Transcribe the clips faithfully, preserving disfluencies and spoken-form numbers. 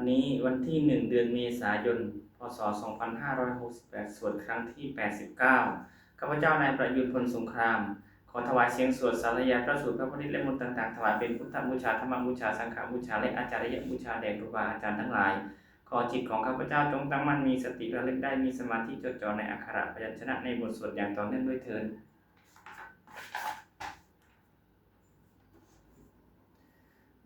วันนี้วันที่ หนึ่ง เดือนเมษายน พ.ศ. สองพันห้าร้อยหกสิบแปด สวดครั้งที่ แปดสิบเก้า ข้าพเจ้านายประยูร พลสงคราม ขอถวายเสียงสวดสาธยายพระสูตร พระปริตรและมนต์ต่างๆ ถวายเป็นพุทธบูชา ธรรมบูชา สังฆบูชา และอาจาริยบูชาแด่ครูบาอาจารย์ทั้งหลาย ขอจิตของข้าพเจ้าจงตั้งมั่น มีสติระลึกได้ มีสมาธิจดจ่อในอักขระพยัญชนะในบทสวดอย่างต่อเนื่องด้วยเทอญ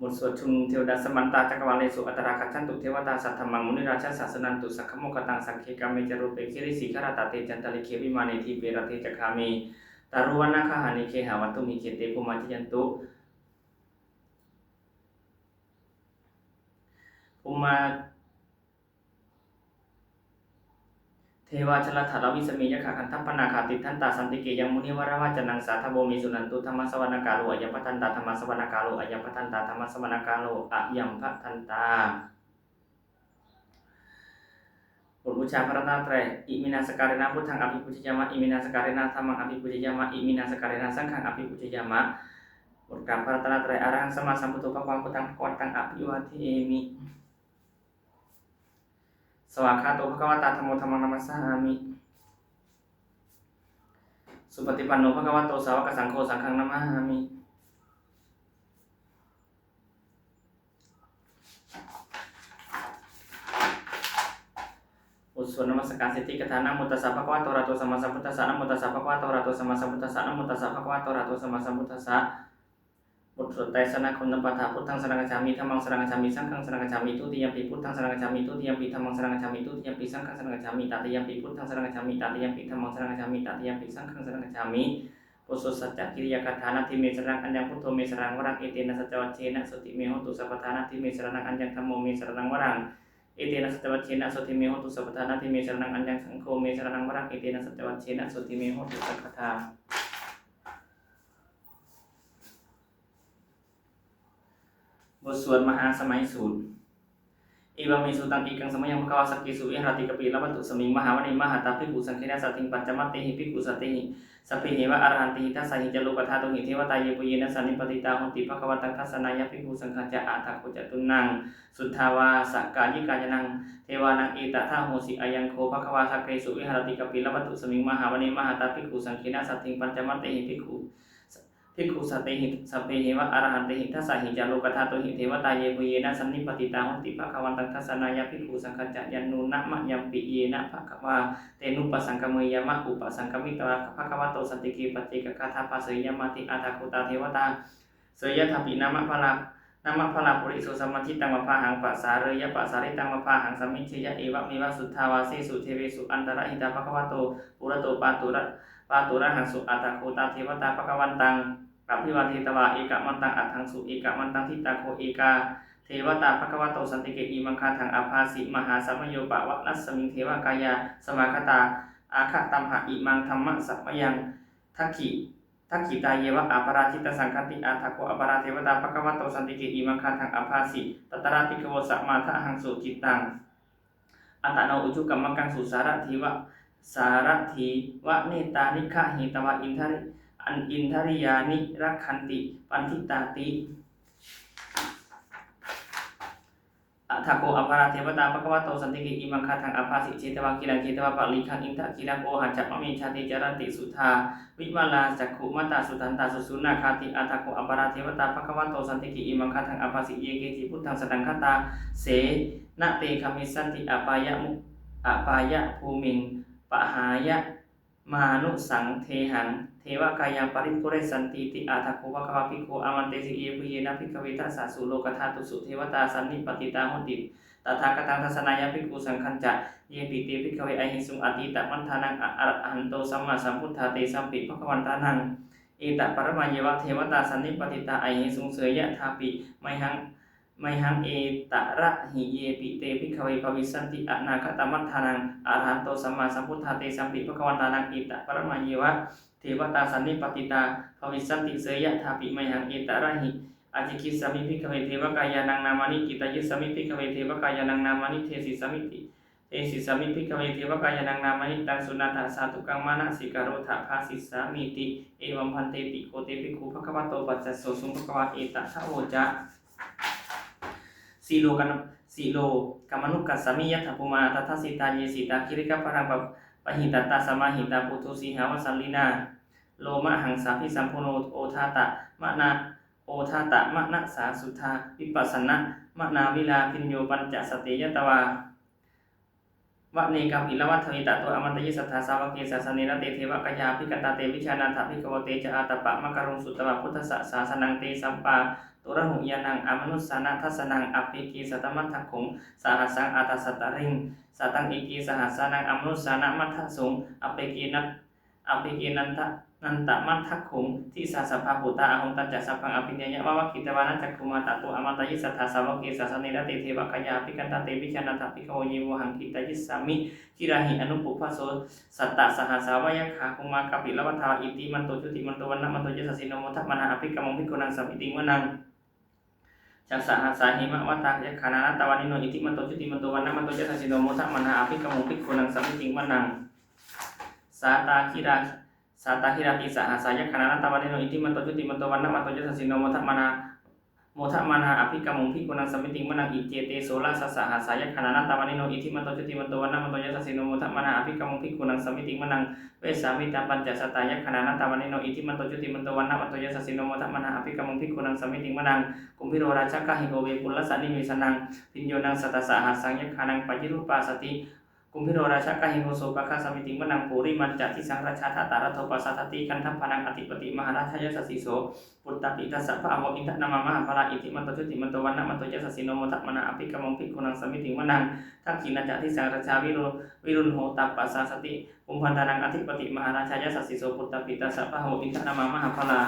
บทสวดชุมนุมเทวดา Samantā cakkavāḷesu atrāgacchantu devatā, saddhammaṃ munirājassa suṇantu saggamokkhadaṃ. Sagge kāme ca rūpe girisikharataṭe cantalikkhe vimāne, dīpe raṭṭhe ca gāme taruvanagahane gehavatthumhi khette, bhummā cāyantu bhummā devā jalathalavisame yakkhagandhabbanāgā, tiṭṭhantā santike yaṃ munivaravacanaṃ sādhavo me suṇantu. Dhammassavanakālo ayambhadantā. Dhammassavanakālo ayambhadantā. Dhammassavanakālo ayambhadantā. บทบูชาพระรัตนตรัย Iminā sakkārena buddhaṃ abhipūjayāma. Iminā sakkārena dhammaṃ abhipūjayāma. Iminā sakkārena saṅghaṃ abhipūjayāma. บทกราบพระรัตนตรัย Arahaṃ sammāsambuddho bhagavā, buddhaṃ bhagavantaṃ abhivādemi. Svākkhāto bhagavatā dhammo, dhammaṃ namassāmi. Supaṭipanno bhagavato sāvakasaṅgho, saṅghaṃ namāmi. บทสวดนมัสการสิทธิคาถา Namo tassa bhagavato arahato sammāsambuddhassa. Namo tassa bhagavato arahato sammāsambuddhassa. Namo tassa bhagavato arahato sammāsambuddhassa. บทสวดไตรสรณคมนปาฐะ Buddhaṃ saraṇaṃ gacchāmi. Dhammaṃ saraṇaṃ gacchāmi. Saṅghaṃ saraṇaṃ gacchāmi. Dutiyampi buddhaṃ saraṇaṃ gacchāmi. Dutiyampi dhammaṃ saraṇaṃ gacchāmi. Dutiyampi saṅghaṃ saraṇaṃ gacchāmi. Tatiyampi buddhaṃ saraṇaṃ gacchāmi. Tatiyampi dhammaṃ saraṇaṃ gacchāmi. Tatiyampi saṅghaṃ saraṇaṃ gacchāmi. บทสวดสัจจกิริยาคาถา Natthi me saraṇaṃ aññaṃ, buddho me saraṇaṃ varaṃ, etena saccavajjena sotthi me hotu sabbadā. Natthi me saraṇaṃ aññaṃ, dhammo me saraṇaṃ varaṃ, etena saccavajjena sotthi me hotu sabbadā. Natthi me saraṇaṃ aññaṃ, saṅgho me saraṇaṃ varaṃ, etena saccavajjena sotthi me hotu sabbadā. บทสวดมหาสมัยสูตร Evaṃ me sutaṃ. Ekaṃ samayaṃ bhagavā sakkesu viharati kapilavatthusmiṃ mahāvane mahatā bhikkhusaṅghena saddhiṃ pañcamattehi bhikkhusatehi sabbeheva arahantehi. Dasahi ca lokadhātūhi devatā yebhuyyena sannipatitā honti bhagavantaṃ dassanāya bhikkhusaṅghañca. Atha kho catunnaṃ suddhāvāsakāyikānaṃ devānaṃ etadahosi: Ayaṃ kho bhagavā sakkesu viharati kapilavatthusmiṃ mahāvane mahatā bhikkhusaṅghena saddhiṃ pañcamattehi bhikkhu bhikkhusatehi sabbeheva arahantehi. Dasahi ca lokadhātūhi devatā yebhuyyena sannipatitā honti bhagavantaṃ dassanāya bhikkhusaṅghañca. Yannūna mayampi yena bhagavā tenupasaṅkameyyāma, upasaṅkamitvā bhagavato santike paccekagāthā bhāseyyāmāti. Atha kho tā devatā seyyathāpi nāma baḷā nāma baḷā puriso sammiñjitaṃ vā bāhaṃ pasāreyya, pasāritaṃ vā bāhaṃ sammiñjeyya, evameva suddhāvāsesu devesu antarahitā bhagavato purato pātura pāturahaṃsu. Atha kho tā devatā bhagavantaṃ abhivādetvā ekamantaṃ aṭṭhaṃsu. Ekamantaṃ ṭhitā kho ekā devatā bhagavato santike imaṃ gāthaṃ abhāsi: Mahāsamayo pavanasmiṃ, devakāyā samāgatā, āgatamha imaṃ dhammasamayaṃ, dakkhi dakkhitāyeva aparājitasaṅghanti. Atha kho aparā devatā bhagavato santike imaṃ gāthaṃ abhāsi: Tatra bhikkhavo samādahaṃsu cittaṃ attano ujukamakaṃsu, sārathīva sārathīva nettāni gahetvā indri an indriyāni rakkhanti paṇḍitāti. Atha kho aparā devatā bhagavato santike imaṃ gāthaṃ abhāsi: Chetvā khīlaṃ chetvā palīghaṃ, indakhīlaṃ ohaccamanejā, te caranti suddhā vimalā, cakkhumatā sudantā susunāgāti. Atha kho aparā devatā bhagavato santike imaṃ gāthaṃ abhāsi: Ye keci buddhaṃ saraṇaṃ gatāse, na te gamissanti apāyamu apāyabhūmiṃ, pahāya mānusaṃ dehaṃ devakāyaṃ paripūressantīti. Atha kho bhagavā bhikkhū āmantesi: Yebhuyyena bhikkhave dasasu lokadhātūsu devatā sannipatitā honti tathāgataṃ dassanāya bhikkhusaṅghañca. Yepi te bhikkhave ahesuṃ atītamaddhānaṃ arahanto sammāsambuddhā, tesampi bhagavantānaṃ etaparamāyeva devatā sannipatitā ahesuṃ, seyyathāpi mayhaṃ mayhaṃ etarahi. Yepi te bhikkhave bhavissanti anāgatamaddhānaṃ arahanto sammāsambuddhā, tesampi bhagavantānaṃ etaparamāyeva devatā sannipatitā bhavissanti, seyyathāpi mayhaṃ etarahi. Ācikkhissāmi bhikkhave devakāyānaṃ nāmāni, kittayissāmi bhikkhave devakāyānaṃ nāmāni, desissāmīti. Desissāmi bhikkhave devakāyānaṃ nāmāni, taṃ suṇātha sādhukaṃ manasikarotha bhāsissāmīti. Evaṃ bhanteti kho te bhikkhū bhagavato paccassosuṃ. Bhagavā etadavoca: Silokana silokamanukassāmi. Yattha bhummā tadassitā, ye sitā girigabbharaṃ, pa- pahitattā samāhitā, puthū sīhāva sallīnā, lomahaṃsābhisambhuno, odātamanā- odātamanasā suddhā, vippasannamanāvilā. Bhiyyo pañcasate ñatvā, vane kāpilavatthave, tato āmantayi satthā, sāvake sāsane rate. Devakāyā abhikkantā, te vijānātha bhikkhavo. Te ca ātappamakaruṃ, sutvā buddhassa sāsanaṃ. Tesampāturahu ñāṇaṃ, amanussāna dassanaṃ, appeke satamaddakkhuṃ, sahassaṃ atha sattariṃ. Sataṃ eke sahassānaṃ, amanussānamaddasuṃ, appekenantamaddakkhuṃ, disā sabbā phuṭā ahuṃ. Tañca sabbaṃ abhiññāya, vavakkhitvāna cakkhumā, tato āmantayi satthā, sāvake sāsane rate. Devakāyā abhikkantā, te vijānātha bhikkhavo, ye vohaṃ kittayissāmi, girāhi anupubbaso. Sattasahassā va yakkhā, bhummā kāpilavatthavā, iddhimanto jutimanto, vaṇṇavanto yasassino, modamānā abhikkāmuṃ, bhikkhūnaṃ samitiṃ vanaṃ. Chasahassā hemavatā, yakkhaṃ nānattavaṇṇino, iddhimanto jutimanto, vaṇṇavanto yasassino, modamānā abhikkāmuṃ, bhikkhūnaṃ samitiṃ vanaṃ. Sātāgirā- sātāgirā tisahassā, yakkhaṃ nānattavaṇṇino, iddhimanto jutimanto, vaṇṇavanto yasassino, modamānā- modamānā abhikkāmuṃ, bhikkhūnaṃ samitiṃ vanaṃ. Iccete soḷasasahassā, yakkhaṃ nānattavaṇṇino, iddhimanto jutimanto, vaṇṇavanto yasassino, modamānā abhikkāmuṃ, bhikkhūnaṃ samitiṃ vanaṃ. Vessāmittā pañcasatā, yakkhaṃ nānattavaṇṇino, iddhimanto jutimanto, vaṇṇavanto yasassino, modamānā abhikkāmuṃ, bhikkhūnaṃ samitiṃ vanaṃ. Kumbhīro rājagahiko, vepullassa nivesanaṃ, bhiyyo naṃ satasahassaṃ, yakkhānaṃ payirupāsati. Kumbhīro rājagahiko, sopāga samitiṃ vanaṃ. Purimañca disaṃ rājā, dhataraṭṭho pasāsati, gandhabbānaṃ ādhipati, mahārājā yasassi so. Puttāpi tassa bahavo, indanāmā mahabbalā, iddhimanto jutimanto, vaṇṇavanto yasassino, modamānā abhikkāmuṃ, bhikkhūnaṃ samitiṃ vanaṃ. Dakkhiṇañca disaṃ rājā, virū- virūḷho tappasāsati, kumbhaṇḍānaṃ ādhipati, mahārājā yasassi so. Puttāpi tassa bahavo, indanāmā mahabbalā,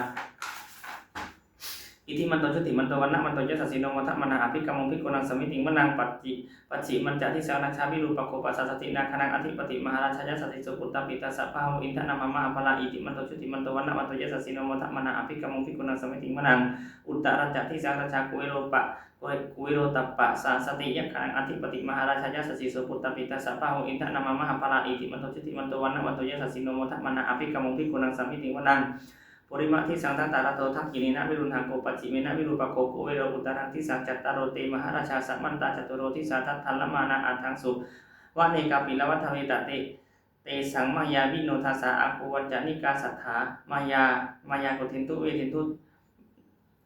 iddhimanto jutimanto, vaṇṇavanto yasassino, modamānā abhikkāmuṃ, bhikkhūnaṃ samitiṃ vanaṃ. Pacchi- pacchimañca disaṃ rājā, virūpakkho pasāsati, nāgānaṃ ādhipati, mahārājā yasassi so. Puttāpi tassa bahavo, indanāmā mahabbalā, iddhimanto jutimanto, vaṇṇavanto yasassino, modamānā abhikkāmuṃ, bhikkhūnaṃ samitiṃ vanaṃ. Uttarañca disaṃ rājā, kuvero pa- kuve- kuvero tappasāsati, yakkhānaṃ ādhipati, mahārājā yasassi so. Puttāpi tassa bahavo, indanāmā mahabbalā, iddhimanto jutimanto, vaṇṇavanto yasassino, modamānā abhikkāmuṃ, bhikkhūnaṃ samitiṃ vanaṃ. Purimadisaṃ dhataraṭṭho, dakkhiṇena virūḷhako, pacchimena virūpakkho, kuvero uttaraṃ disaṃ. Cattāro te mahārājā, samantā caturo disā, daddallamānā aṭṭhaṃsu, vane kāpilavatthave. Te- tesaṃ māyāvino dāsā, āgū vañcanikā saṭhā, māyā- māyā kuṭeṇḍu veṭeṇḍu-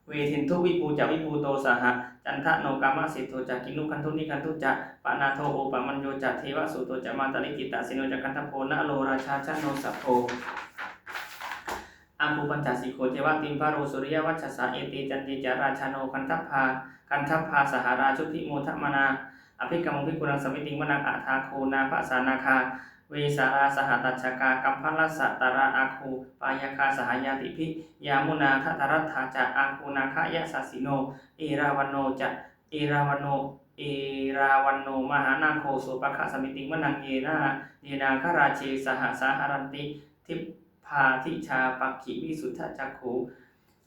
veṭeṇḍu, viṭū ca viṭuṭo saha, candano kāmaseṭṭho ca, kinnughaṇḍu nighaṇḍu ca, panādo opamañño ca, devasūto ca mātali, cittaseno ca gandhabbo, naḷo rājā janosabho, āgū pañcasikho ceva, timbarū suriyavacchasā. Ete caññe ca rājāno, gandhabbā- gandhabbā saha rājubhi, modamānā abhikkāmuṃ, bhikkhūnaṃ samitiṃ vanaṃ. Athāgū nābhasā nāgā, vesālā saha tacchakā, kambalassatarā āgū, pāyāgā saha ñātibhi, yāmunā dhataraṭṭhā ca, āgū nāgā yasassino. Erāvaṇo ca- erāvaṇo- erāvaṇo mahānāgo, sopāga samitiṃ vanaṃ. Ye nā- ye nāgarāje sahasā haranti, dibbā dijā pakkhi visuddhacakkhū,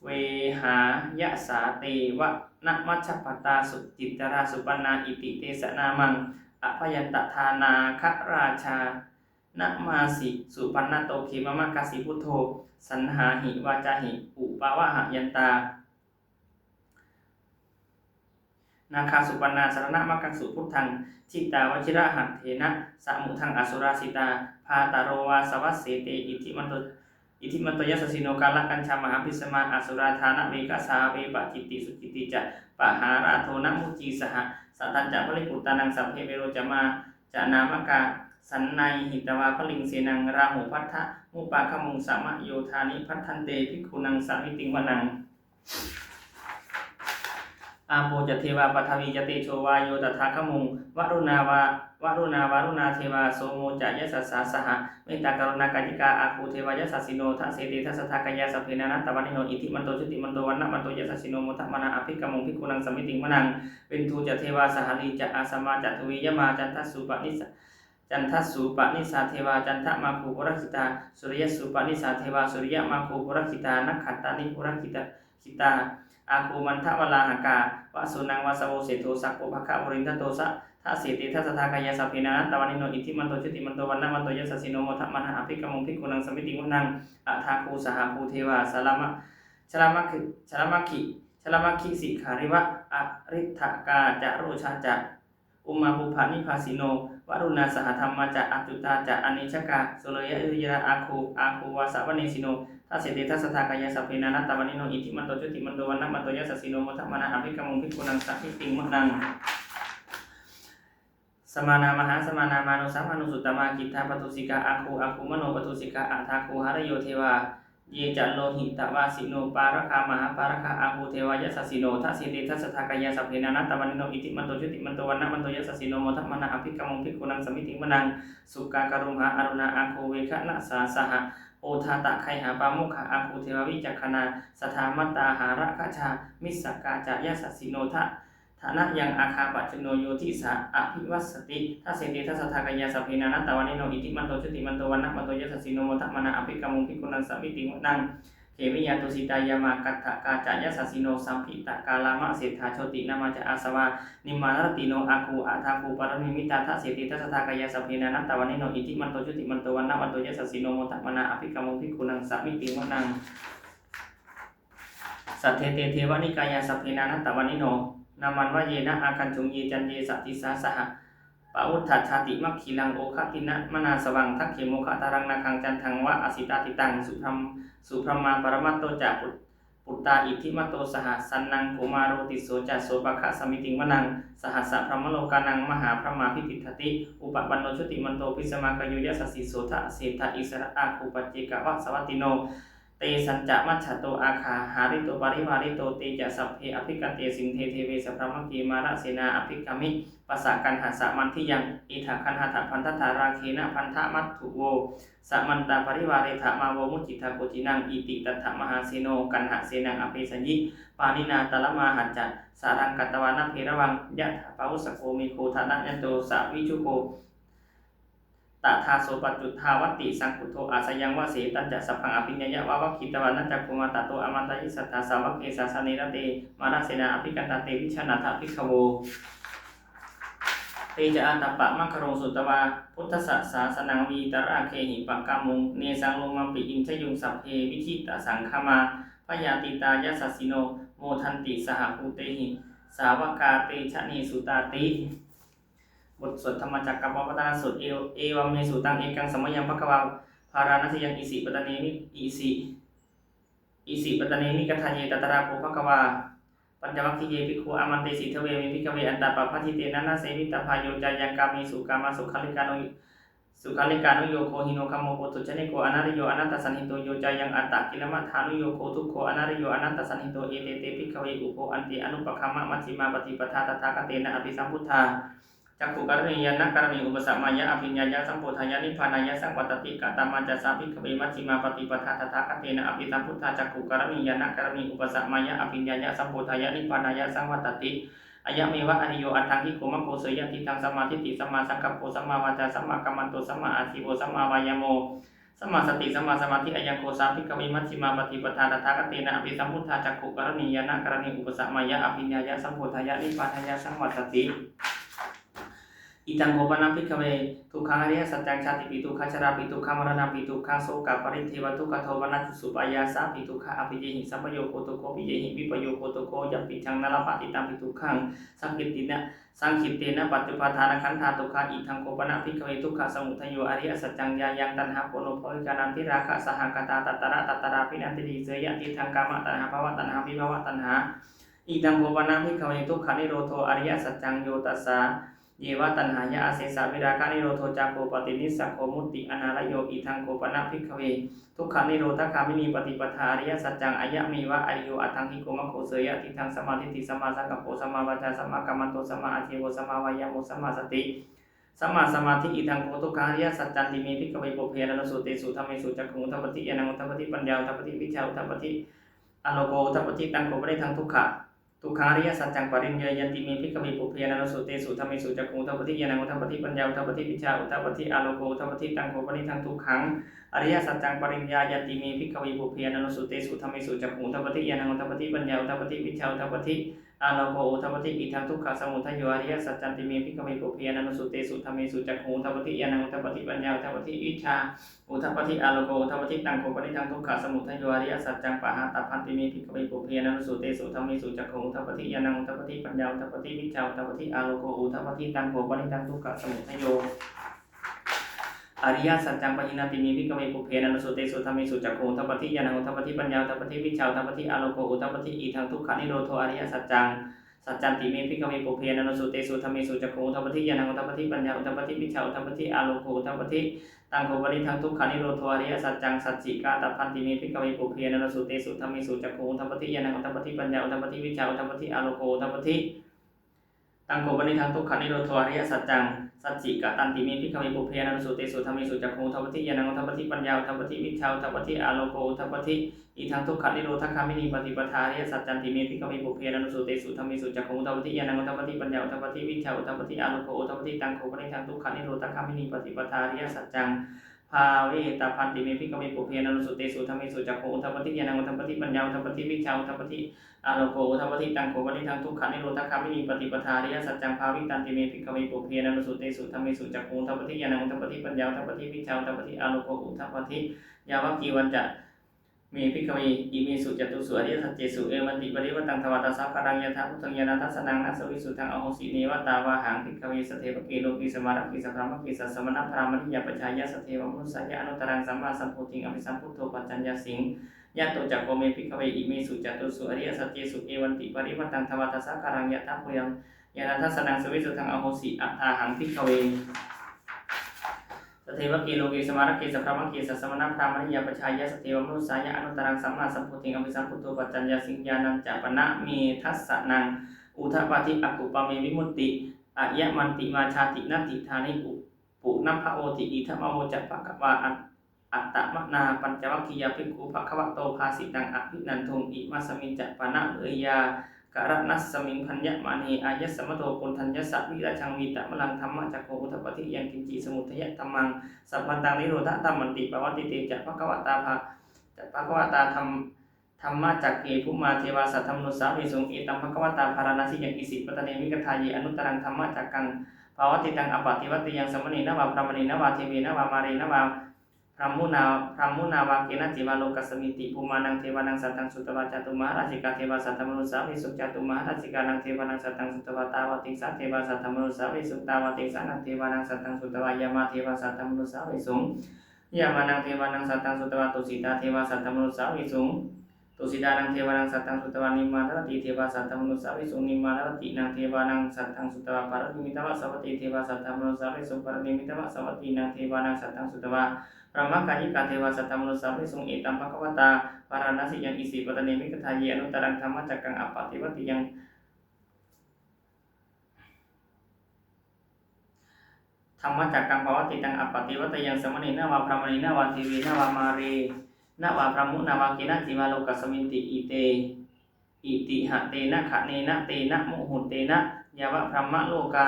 vehāyasā te vanamajjhapattā, su- citrā supaṇṇā iti tesa nāmaṃ. Abhayantadā nāgarājānamāsi, supaṇṇato khemamakāsi buddho, saṇhāhi vācāhi upavhayantā nāgā, supaṇṇā saraṇamakaṃsu buddhaṃ, jitā vajirahatthena, samuddaṃ asurā sitā. Bhātaro vāsavassete, iddhimanto- iddhimanto yasassino, kālakañjā mahābhismā, asurā dānaveghasā, vepacitti sucitti ca, pahārādo namucī saha. Satañca baliputtānaṃ, sabbe verocanāmakā, sannayhitvā baliṃ senaṃ, rāhubhaddamupāgamuṃ, samayodāni bhaddante, bhikkhūnaṃ samitiṃ vanaṃ. Āpo ca devā paṭhavī ca, tejo vāyo tadāgamuṃ, varuṇā vā- varuṇā vāruṇā devā, somo ca yasasā saha. Mettākaruṇākāyikā, āgū devā yasassino, dasete dasadhā kāyā, sabbe nānattavaṇṇino, iddhimanto jutimanto, vaṇṇavanto yasassino, modamānā abhikkāmuṃ, bhikkhūnaṃ samitiṃ vanaṃ. Veṇḍū ca devā sahalī ca, asamā ca duve yamā, candassūpanis- candassūpanisā devā, candamāgū purakkhitā. Suriyassūpanisā devā, suriyamāgū purakkhitā. Nakkhattāni purakkhitā- khitā, āgū mandavalāhakā. Vasūnaṃ vāsavo seṭṭho, sakkopāga purindado, sa- dasete dasadhā kāyā, sabbe nānattavaṇṇino, iddhimanto jutimanto, vaṇṇavanto yasassino, modamānā abhikkāmuṃ, bhikkhūnaṃ samitiṃ vanaṃ. Athāgū sahabhū devā, jalama- jalamaggi- jalamaggi- jalamaggisikhāriva, ariṭṭhakā ca rojā ca, ummāpupphanibhāsino, varuṇā sahadhammā ca accutā ca anejakā, sūleyyarucirā āgū āgū vāsavanesino. Dasete dasadhā kāyā sabbe nānattavaṇṇino, iddhimanto jutimanto vaṇṇavanto yasassino, modamānā abhikkāmuṃ bhikkhūnaṃ samitiṃ vanaṃ. Samānā mahāsamānā mānusā mānusuttamā, khiḍḍāpadūsikā āgū āgū manopadūsikā, athāgū harayo devā ye ca lohitavāsino, pāragā mahāpāragā āgū devā yasassino. Dasete dasadhā kāyā sabbe nānattavaṇṇino, iddhimanto jutimanto vaṇṇavanto yasassino, modamānā abhikkāmuṃ bhikkhūnaṃ samitiṃ vanaṃ. Sukkā karumhā aruṇā āgū veghanasā saha, odātagayhā pāmokkhā āgū devā vicakkhaṇā, sadāmattā hāragajā missakā ca yasassino. Thanayaṃ āgā pajjunno yo disā abhivassati. Dasete dasadhā kāyā sabbe nānattavaṇṇino, iddhimanto jutimanto vaṇṇavanto yasassino, modamānā abhikkāmuṃ bhikkhūnaṃ samitiṃ vanaṃ. Khemiyā tusitā yāmā kaṭṭhakā ca yasassino, lambitakā lāmaseṭṭhā jotināmā ca āsavā, nimmānaratino āgū athāgū paranimmitā. Dasete dasadhā kāyā sabbe nānattavaṇṇino, iddhimanto jutimanto vaṇṇavanto yasassino, modamānā abhikkāmuṃ bhikkhūnaṃ samitiṃ vanaṃ. Saṭṭhete devanikāyā sabbe nānattavaṇṇino, nāmanvayena āgañchuṃ ye caññe sadisā saha, pavutthajātimakkhīlaṃ oghatiṇṇamanāsavaṃ, dakkhemoghataraṃ nāgaṃ candaṃva asitātitaṃ. Subrahmā paramatto ca put- puttā iddhimato saha, sanaṅkumāro tisso ca sopāga samitiṃ vanaṃ. Sahassabrahmalokānaṃ mahābrahmābhitiṭṭhati, upapanno jutimanto bhismākāyo yasassiso. Dasettha issarā āgū paccekavasavattino, tesañca majjhato āgā hārito parivārito. Te ca sabbe abhikkante sinde deve sabrahmake, mārasenā abhikkāmi passa kaṇhassa mandiyaṃ. Etha gaṇhatha bandhatha rāgena bandhamatthu vo, samantā parivāretha mā vo muñcittha koci naṃ. Iti tattha mahāseno kaṇhasenaṃ apesayi, pāṇinā talamāhacca saraṃ katvāna bheravaṃ. Yathā pāvussako megho thanayanto savijjuko, tadā so paccudāvatti saṅkuddho asayaṃvase. Tañca sabbaṃ abhiññāya vavakkhitvāna cakkhumā, tato āmantayi satthā sāvake sāsane rate, mārasenā abhikkantā te vijānātha bhikkhavo. Te ca ātappamakaruṃ sutvā buddhassa sāsanaṃ, vītarāgehi pakkāmuṃ nesaṃ lomampi iñjayuṃ. Sabbe vijitasaṅgāmā bhayātītā yasassino, modanti saha bhūtehi sāvakā te janesutāti. บทสวดธรรมจักรกัปปวัตตนสูตร Evaṃ me sutaṃ. Ekaṃ samayaṃ bhagavā bārāṇasiyaṃ isipatane mi- isi- isipatane migadāye, tatra kho bhagavā pañcavaggiye bhikkhū āmantesi. Dveme bhikkhave antā pabajitena na sevitabbā, yo cāyaṃ kāmesu kāmasukhallikānu- sukhallikānuyogo hīno gammo pothujjaniko anariyo anatthasañhito, yo cāyaṃ attakilamathānuyogo dukkho anariyo anatthasañhito. Ete te bhikkhave ubho ante anupagamma majjhimā paṭipadā tathāgatena abhisambuddhā cakkhukaraṇī ñāṇakaraṇī upasamāya abhiññāya sambodhāya nibbānāya saṃvattati. Katamā ca sā bhikkhave majjhimā paṭipadā tathāgatena abhisambuddhā cakkhukaraṇī ñāṇakaraṇī upasamāya abhiññāya sambodhāya nibbānāya saṃvattati? Ayameva ariyo aṭṭhaṅgiko maggo, seyyathīdaṃ: sammādiṭṭhi sammāsaṅkappo sammāvācā sammākammanto sammāājīvo sammāvāyāmo sammāsati sammāsamādhi. Ayaṃ kho sā bhikkhave majjhimā paṭipadā tathāgatena abhisambuddhā cakkhukaraṇī ñāṇakaraṇī upasamāya abhiññāya sambodhāya nibbānāya saṃvattati. Idaṃ kho pana bhikkhave dukkhaṃ ariyasaccaṃ: jātipi dukkhā jarāpi dukkhā maraṇampi dukkhaṃ sokaparidevadukkhadomanassupāyāsāpi dukkhā appiyehi sampayogo dukkho piyehi vippayogo dukkho yampicchaṃ na labhati tampi dukkhaṃ saṅkhittena saṅkhittena pañcupādānakkhandhā dukkhā. Idaṃ kho pana bhikkhave dukkhasamudayo ariyasaccaṃ: yāyaṃ taṇhā ponobbhavikā nandirāgasahagatā tatra tatrābhinandinī, seyyathīdaṃ: kāmataṇhā bhavataṇhā vibhavataṇhā. Idaṃ kho pana bhikkhave dukkhanirodho ariyasaccaṃ: yo tassāyeva taṇhāya asesavirāganirodho cāgo paṭinissaggo mutti anālayo. Idaṃ kho pana bhikkhave dukkhanirodhagāminī paṭipadā ariyasaccaṃ: ayameva ariyo aṭṭhaṅgiko maggo, seyyathīdaṃ: sammādiṭṭhi sammāsaṅkappo sammāvācā sammākammanto sammāājīvo sammāvāyāmo sammāsati sammāsamādhi. Idaṃ kho dukkhaṃ ariyasaccanti me bhikkhave pubbe ananussutesu dhammesu cakkhuṃ udapādi ñāṇaṃ udapādi paññā udapādi vijjā udapādi āloko udapādi. Taṃ kho panidaṃ dukkha dukkhaṃ ariyasaccaṃ pariññeyyanti me bhikkhave pubbe ananussutesu dhammesu cakkhuṃ udapādi ñāṇaṃ udapādi paññā udapādi vijjā udapādi āloko udapādi. Taṃ kho panidaṃ dukkhaṃ ariyasaccaṃ pariññāyanti me bhikkhave pubbe ananussutesu dhammesu cakkhuṃ udapādi ñāṇaṃ udapādi paññā udapādi vijjā udapādi āloko udapādi. Idaṃ dukkhasamudayo ariyasaccanti me bhikkhave pubbe ananussutesu dhammesu cakkhuṃ udapādi ñāṇaṃ udapādi paññā udapādi vijjā udapādi āloko udapādi. Taṃ kho panidaṃ dukkhasamudayo ariyasaccaṃ pahātabbanti me bhikkhave pubbe ananussutesu dhammesu cakkhuṃ udapādi ñāṇaṃ udapādi paññā udapādi vijjā udapādi āloko udapādi. Taṃ kho panidaṃ dukkhasamudayo ariyasaccaṃ pahīnanti me bhikkhave pubbe ananussutesu dhammesu cakkhuṃ udapādi ñāṇaṃ udapādi paññā udapādi vijjā udapādi āloko udapādi. Idaṃ dukkhanirodho ariyasaccaṃ saccanti me bhikkhave pubbe ananussutesu dhammesu cakkhuṃ udapādi ñāṇaṃ udapādi paññā udapādi vijjā udapādi āloko udapādi. Taṃ kho panidaṃ dukkhanirodho ariyasaccaṃ sacchikatabbanti me bhikkhave pubbe ananussutesu dhammesu cakkhuṃ udapādi ñāṇaṃ udapādi paññā udapādi vijjā udapādi āloko udapādi. Taṃ kho panidaṃ dukkhanirodho ariyasaccaṃ sacchikatanti me bhikkhave pubbe ananussutesu dhammesu cakkhuṃ udapādi ñāṇaṃ udapādi paññā udapādi vijjā udapādi āloko udapādi. Idaṃ dukkhanirodhagāminī paṭipadā ariyasaccanti me bhikkhave pubbe ananussutesu dhammesu cakkhuṃ udapādi ñāṇaṃ udapādi paññā udapādi vijjā udapādi āloko udapādi. Taṃ kho panidaṃ dukkhanirodhagāminī paṭipadā ariyasaccaṃ bhāvetabbanti me bhikkhave pubbe ananussutesu dhammesu cakkhuṃ udapādi ñāṇaṃ udapādi paññā udapādi vijjā udapādi āloko udapādi. Taṃ kho panidaṃ dukkhanirodhagāminī paṭipadā ariyasaccaṃ bhāvitanti me bhikkhave pubbe ananussutesu dhammesu cakkhuṃ udapādi ñāṇaṃ udapādi paññā udapādi vijjā udapādi āloko udapādi. Yāvakīvañca me bhikkhave imesu catūsu ariyasaccesu evantiparivaṭṭaṃ dvādasākāraṃ yathābhūtaṃ ñāṇadassanaṃ na suvisuddhaṃ ahosi. Neva tāvāhaṃ bhikkhave sadevake loke samārake sabrahmake sassamaṇabrāhmaṇiyā pajāya sadevamanussāya anuttaraṃ sammāsambodhiṃ abhisambuddho paccaññāsiṃ. Yato ca kho me bhikkhave imesu catūsu ariyasaccesu evantiparivaṭṭaṃ dvādasākāraṃ yathābhūtaṃ ñāṇadassanaṃ suvisuddhaṃ ahosi. Athāhaṃ bhikkhave sadevake loke samārake sabrahmake sassamaṇabrāhmaṇiyā pajāya sadevamanussāya anuttaraṃ sammāsambodhiṃ abhisambuddho paccaññāsiṃ. Yānañca pana me dassanaṃ udapādi akuppā me vimutti ayamantimā jāti natthidāni pu- punabbhavoti. Idamavoca bhagavā. At- attamanā pañcavaggiyā bhikkhū bhagavato bhāsitaṃ abhinanduṃ. Imasmiñca pana veyyākaraṇasmiṃ bhaññamāne āyasmato koṇḍaññassa virajaṃ vītamalaṃ dhammacakkuṃ udapādi yaṅkiñci samudayadhammaṃ sabbantaṃ nirodhadhammanti. Pavattite ca bhagavatā bha- ca bhagavatā dham- dhammacakke bhummā devā saddamanussāvesuṃ. Etaṃ bhagavatā bārāṇasiyaṃ isipatane migadāye anuttaraṃ dhammacakkaṃ pavattitaṃ appaṭivattiyaṃ samaṇena vā brāhmaṇena vā devena vā mārena vā brahmunā, brahmunā vā kenaci vā lokasminti. Bhummānaṃ devānaṃ saddaṃ sutvā cātummahārājikā devā saddamanussāvesuṃ. Cātummahārājikānaṃ devānaṃ saddaṃ sutvā tāvatiṃsā devā saddamanussāvesuṃ. Tāvatiṃsānaṃ devānaṃ saddaṃ sutvā yamā devā saddamanussāvesuṃ. Yamānaṃ devānaṃ saddaṃ sutvā tusitā devā saddamanussāvesuṃ. Tusitānaṃ devānaṃ saddaṃ sutvā nimmānaratī devā saddamanussāvesuṃ. Nimmānaratīnaṃ devānaṃ saddaṃ sutvā paranimmitavasavattī devā saddamanussāvesuṃ. Paranimmitavasavattīnaṃ devānaṃ saddaṃ sutvā brahmakāyikā devā saddamanussāvesuṃ. Etaṃ bhagavatā bārāṇasiyaṃ isipatane migadāye anuttaraṃ dhammacakkaṃ appaṭivattiyaṃ dhammacakkaṃ pavattitaṃ appaṭivattiyaṃ samaṇena vā brāhmaṇena vā devena vā mārena vā brahmunā vā kenaci vā lokasminti. Ite, itiha tena khaṇena tena muhuttena yāva brahmalokā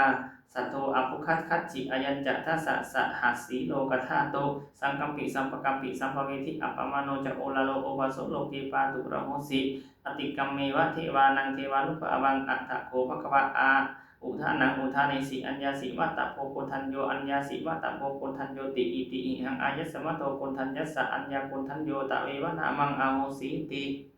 saddo abbhuggacchi. Ayañca dasasahassī lokadhātu saṅkampi sampakampi sampavedhi. Appamāṇo ca oḷāro obhāso loke pāturahosi. Atikkammeva devānaṃ devānubhāvaṃ. Atha kho bhagavā udānaṃ udānesi: Aññāsi vata bho koṇḍañño, aññāsi vata bho koṇḍaññoti. Itihidaṃ āyasmato koṇḍaññassa aññākoṇḍañño tveva nāmaṃ ahosīti.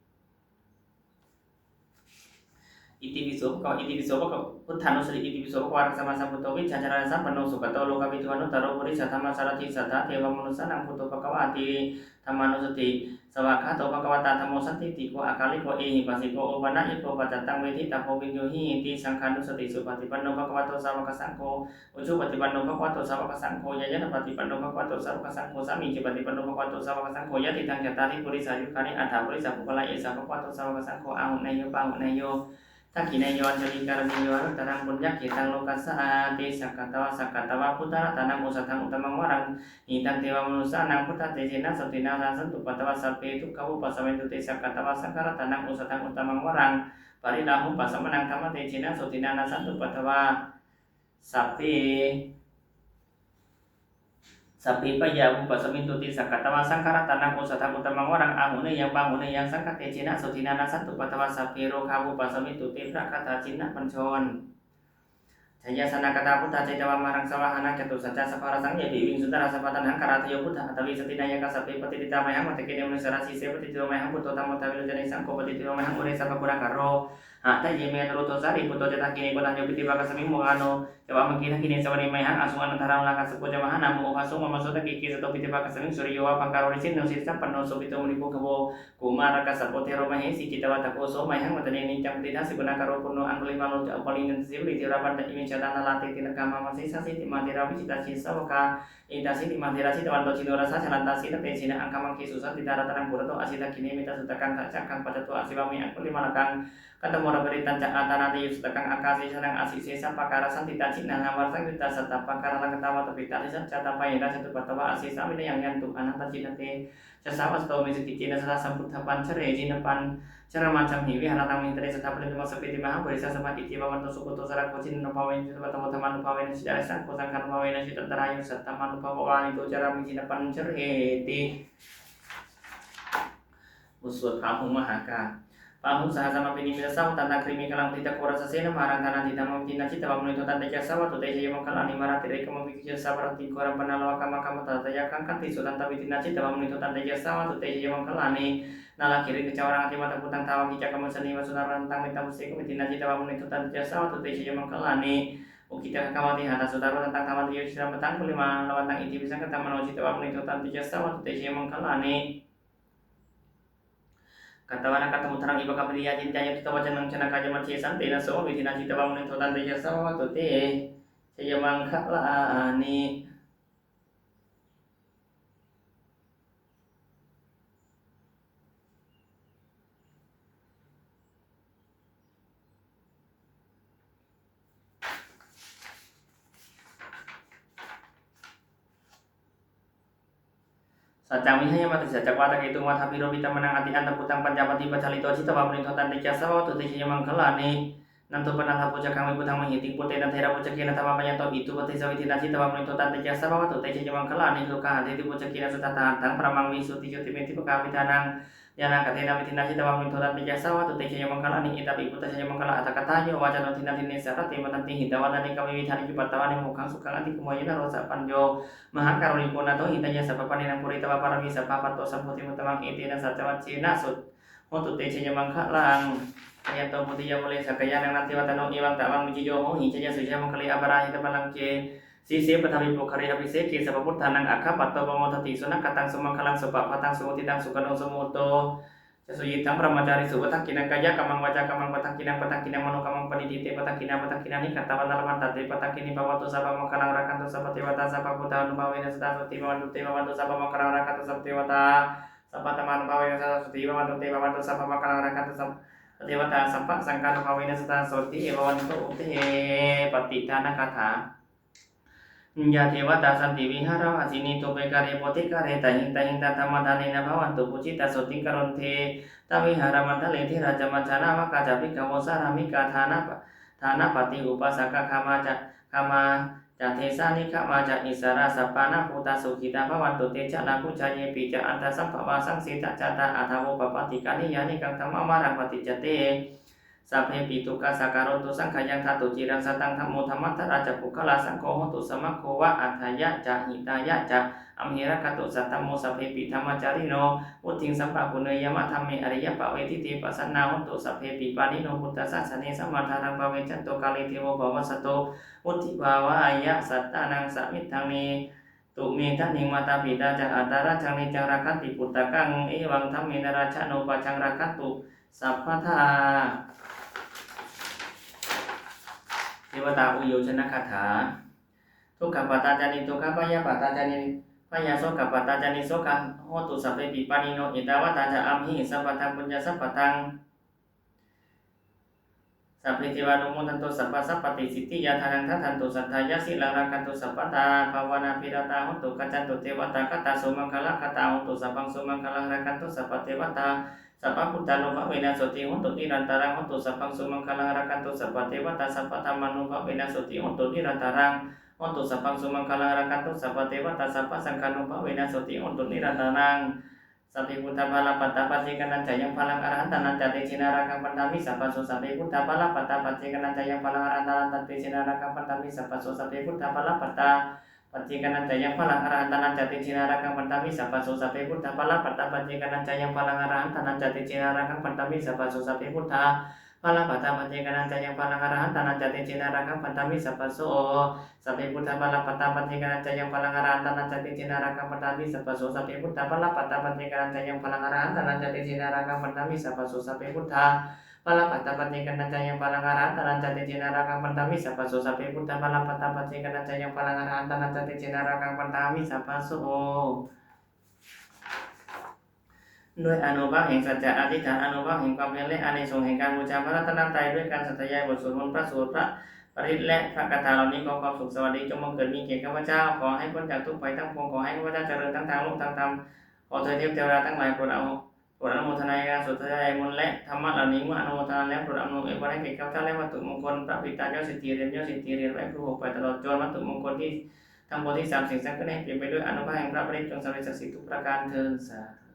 Itipi so bhagavā, itipi so bhagavā, buddhānussati, itipi so bhagavā arahaṃ sammāsambuddho vijjācaraṇasampanno sugato lokavidū anuttaro purisadammasārathi satthā devamanussānaṃ buddho bhagavāti. Dhammānussati. Svākkhāto bhagavatā dhammo sandiṭṭhiko akāliko ehipassiko opanayiko paccattaṃ veditabbo viññūhīti. Saṅghānussati. Supaṭipanno bhagavato sāvakasaṅgho, ujupaṭipanno bhagavato sāvakasaṅgho, ñāyapaṭipanno bhagavato sāvakasaṅgho, sāmīcipaṭipanno bhagavato sāvakasaṅgho, yadidaṃ cattāri purisayugāni aṭṭha purisapuggalā, esa bhagavato sāvakasaṅgho, āhuneyyo pāhuneyyo dakkhiṇeyyo añjalikaraṇīyo anuttaraṃ puññakkhettaṃ lokassāti. Sakkatvā sakkatvā buddharatanaṃ osathaṃ uttamaṃ varaṃ hitaṃ devamanussānaṃ buddhatejena sotthinā nassantupaddavā sabbe dukkhā vūpasamentu te. Sakkatvā saṅgharatanaṃ osathaṃ uttamaṃ varaṃ pariḷāhūpasamanaṃ dhammatejena sotthinā nassantupaddavā sabbe Sabbe bhayā vūpasamentu te, sakkatvā saṅgharatanaṃ osathaṃ uttamaṃ varaṃ, āhuneyyaṃ pāhuneyyaṃ saṅghatejena sotthinā, nassantupaddavā sabbe rogā vūpasamentu te. พระคาถาชินบัญชร Jayāsanāgatā buddhā jetvā māraṃ savāhanaṃ, catusaccāsabhaṃ rasaṃ ye piviṃsu narāsabhā. Taṇhaṅkarādayo buddhā aṭṭhavīsati nāyakā, sabbe patiṭṭhitā mayhaṃ matthake te munissarā. Sīse paṭivino mayhaṃ buddho dhammo dvilocane saṅgho, patiṭṭhito mayhaṃ ure sabbaguṇākaro. Hadaye me anuruddho sārīputto ca dakkhiṇe koṇḍañño piṭṭhibhāgasmiṃ, modamāno ca vāmake dakkhiṇe savane mayhaṃ. Āsuṃ ānandarāhulā kassapo ca mahānāmo obhāsuṃ vamasotake. Kesato piṭṭhibhāgasmiṃ suriyo va pabhaṅkaro nisinno sirisampanno sobhito munipuṅgavo. Kumārakassapo thero mahesī cittavādako so mayhaṃ vadane niccaṃ patiṭṭhāsi guṇākaro. Puṇṇo aṅgulimālo ca upālī nandasīvalī therā pañca ime jātā nalāṭe tilakā mama. Sesāsīti mahātherā vijitā jinasāvakā, etāsīti mahātherā jitavanto jinorasā, jalantā sīlatejena aṅgamaṅgesu saṇṭhitā. Ratanaṃ purato āsi dakkhiṇe mettasuttakaṃ, dhajaggaṃ pacchato āsi vāme aṅgulimālakaṃ. Khandhamoraparittañca āṭānāṭiyasuttakaṃ, ākāse chadanaṃ āsi sesā pākārasaṇṭhitā. Jihnā nānāvarasaṃyuttā sattappākāralāgatā vātapittādisañjātā pāyāsā ca cupaddavā asesā vinayaṃ yantu anantajinatejasā. Vasato me sakiccena sadā sambuddhapañjare. Jinapañjaramajjhamhi viharataṃ mahītale sadā pālentu maṃ sabbe te mahāpurisāsabhā. Iti bhagavato sugutto sārako jinānubhāvena jitupaddavo dhammānubhāvena jitārisaṅgho saṅghānubhāvena jitantarāyo saddhammānubhāvapālito carāmi jinapañjareti. บทสวดพาหุงมหากาพย์ Bāhuṃ sahassamabhinimmitasāvudhantaṃ grīmekhalaṃ uditaghorasasenamāraṃ dānādidhammavidhinā jitavā munindo tantejasā bhavatu te jayamaṅgalāni. Mārātirekamabhiyujjhitasabbarattiṃ ghorampanāḷavakamakkhamathaddhayakkhaṃ khantīsudantavidhinā jitavā munindo tantejasā bhavatu te jayamaṅgalāni. Nāḷāgiriṃ gajavaraṃ atimattabhūtaṃ dāvaggicakkamasanīva sudāruṇantaṃ mettambusekavidhinā jitavā munindo tantejasā bhavatu te jayamaṅgalāni. Ukkhittakhaggam atihatthasudāruṇantaṃ dhāvantiyojanapathaṅgulimālavantaṃ iddhībhisaṅkhatamano jitavā munindo tantejasā bhavatu te jayamaṅgalāni. Katvāna kaṭṭhamudaraṃ iva gabbhinīyā ciñcāya duṭṭhavacanaṃ janakāyamajjhe santena somavidhinā jitavā munindo tantejasā bhavatu te jayamaṅgalāni. สัจจัง vihāya matandī saccakavādaketuṃ vādābhiropitamanaṃ atiandhabhūtaṃ paññāpadīpajalito jitavā munindo tantejasā bhavatu te jayamaṅgalāni. Nandopanandabhujagaṃ vibudhaṃ mahiddhiṃ puttena therabhujagena damāpayanto iddhūpadesavidhinā jitavā munindo tantejasā bhavatu te jayamaṅgalāni. Duggāhadiṭṭhibhujagena sudaṭṭhahatthaṃ brahmaṃ visuddhijutimiddhibakābhidhānaṃ ñāṇāgadena vidhinā jitavā munindo tantejasā bhavatu te jayamaṅgalāni. Etāpi buddhajayamaṅgalaaṭṭhakatha yo vācano dinadine sarate matandī hitvānanekavividhāni cupaddavāni mokkhaṃ sukhaṃ adhigameyya naro sapañño. Mahākāruṇiko nātho hitāya sabbapāṇinaṃ pūretvā pāramī sabbā patto sambodhimuttamaṃ etena saccavajjena hotu te jayamaṅgalaṃ. Jayanto bodhiyā mūle sakyānaṃ nandivaḍḍhano evaṃ tvaṃ vijayo hohi jayassu jayamaṅgale aparājitapallaṅke sīse paṭhavipokkhare abhiseke sabbabuddhānaṃ aggappatto pamodati. Sunakkhattaṃ sumaṅgalaṃ supabhātaṃ suhuṭṭhitaṃ sukhaṇo sumuhutto ca suyiṭṭhaṃ brahmacārisu padakkhiṇaṃ kāyakammaṃ vācākammaṃ padakkhiṇaṃ padakkhiṇaṃ manokammaṃ paṇidhī te padakkhiṇā padakkhiṇāni katvāna labhantatthe padakkhiṇe. Bhavatu sabbamaṅgalaṃ rakkhantu sabbadevatā sabbabuddhānubhāvena sadā sotthī bhavantu te. Bhavatu sabbamaṅgalaṃ rakkhantu sabbadevatā sabbadhammānubhāvena sadā sotthī bhavantu te. Bhavatu sabbamaṅgalaṃ rakkhantu sabbadevatā sabbasaṅghānubhāvena sadā sotthī bhavantu te. Pattidānagāthā. Yā devatā santi vihāravāsinī thūpe ghare bodhighare tahiṃ tahiṃ tā dhammadānena bhavantu pūjitā sotthiṃ karontedha vihāramaṇḍale. Therā ca majjhā navakā ca bhikkhavo sārāmikā dānapa dānapatī upāsakā gāmā ca gāmā ca desā nigamā ca issarā sappāṇabhūtā sukhitā bhavantu te. Jalābujā yepi ca aṇḍasambhavā saṃsedajātā athavopapātikā niyyānikaṃ dhammavaraṃ paṭicca te sabbepi dukkhassa karontu saṅkhayaṃ. Ṭhātu ciraṃ sataṃ dhammo dhammaddharā ca puggalā saṅgho hotu samaggo va atthāya ca hitāya ca. Amhe rakkhatu saddhammo sabbepi dhammacārino vuḍḍhiṃ sampāpuṇeyyāma dhamme ariyappavedite. Pasannā hontu sabbepi pāṇino buddhasāsane sammā dhāraṃ pavecchanto kāle devo pavassatu vuḍḍhibhāvāya sattānaṃ samiddhaṃ netu medaniṃ. Mātā pitā ca atrajaṃ niccaṃ rakkhanti puttakaṃ evaṃ dhammena rājāno pajaṃ rakkhantu sabbadā. Devatāuyyojanagāthā. Dukkhappattā ca niddukkhā bhayappattā ca nibbhayā sokappattā ca nissokā hontu sabbepi pāṇino. Ettāvatā ca amhehi sambhataṃ puññasampadaṃ sabbe devānumodantu sabbasampattisiddhiyā. Dānaṃ dadantu saddhāya sīlaṃ rakkhantu sabbadā bhāvanābhiratā hontu gacchantu devatāgatā. Sumaṅgalagāthā. Hotu sabbaṃ sumaṅgalaṃ rakkhantu sabbadevatā sabbabuddhānubhāvena sotthī hontu nirantaraṃ. Hotu sabbaṃ sumaṅgalaṃ rakkhantu sabbadevatā sabbadhammānubhāvena sotthī hontu nirantaraṃ. hotu sabbaṃ sumaṅgalaṃ, rakkhantu sabbadevatā, sabbasaṅghānubhāvena sotthī hontu nirantaraṃ. Sabbe buddhā balappattā, paccekānañca yaṃ balaṃ, arahantānañca tejena rakkhaṃ bandhāmi sabbaso. Sabbe buddhā balappattā, paccekānañca yaṃ balaṃ, arahantānañca tejena rakkhaṃ bandhāmi sabbaso. Sabbe buddhā balappattā, paccekānañca yaṃ balaṃ, arahantānañca tejena rakkhaṃ bandhāmi sabbaso. Sabbe buddhā balappattā, paccekānañca yaṃ balaṃ, arahantānañca tejena rakkhaṃ bandhāmi sabbaso. Sabbe buddhā balappattā, paccekānañca yaṃ balaṃ, arahantānañca tejena rakkhaṃ bandhāmi sabbaso. Sabbe buddhā balappattā, paccekānañca yaṃ balaṃ, arahantānañca tejena rakkhaṃ bandhāmi sabbaso. Sabbe buddhā balappattā, paccekānañca yaṃ balaṃ, arahantānañca tejena rakkhaṃ bandhāmi sabbaso. Sabbe buddhā balappattā, paccekānañca yaṃ balaṃ, arahantānañca tejena rakkhaṃ bandhāmi sabbaso. Sabbe buddhā balappattā, paccekānañca yaṃ balaṃ, arahantānañca tejena rakkhaṃ bandhāmi sabbaso. ด้วยอานุภาพแห่งสัจจะอธิษฐาน อานุภาพแห่งความเพียร และอานิสงส์แห่งการบูชาพระรัตนตรัยด้วยการสาธยายบทสวดมนต์ พระสูตร พระปริตร และพระคาถาเหล่านี้ ขอความสุขสวัสดีจงบังเกิดมีแก่ข้าพเจ้า ขอให้พ้นจากทุกข์ภัยทั้งปวง ขอให้ข้าพเจ้าเจริญทั้งทางโลกทางธรรม ขอเทพเทวดาทั้งหลายโปรดเอา โปรดอนุโมทนาในการสวดสาธยายมนต์และธรรมะเหล่านี้ เมื่ออนุโมทนาแล้วโปรดอำนวยอวยพรให้แก่ข้าพเจ้าและวัตถุมงคล พระปิดตายอดเศรษฐีเหรียญ ยอดเศรษฐีเหรียญ ไหว้ครูหกแปดตลอดจนวัตถุมงคลที่ ทั้งบนที่สามสิ่งสร้างขึ้นให้เปี่ยมไปด้วยอานุภาพแห่งพระปริตร จงสำเร็จศักดิ์สิทธิ์ทุกประการเทอญ สาธุ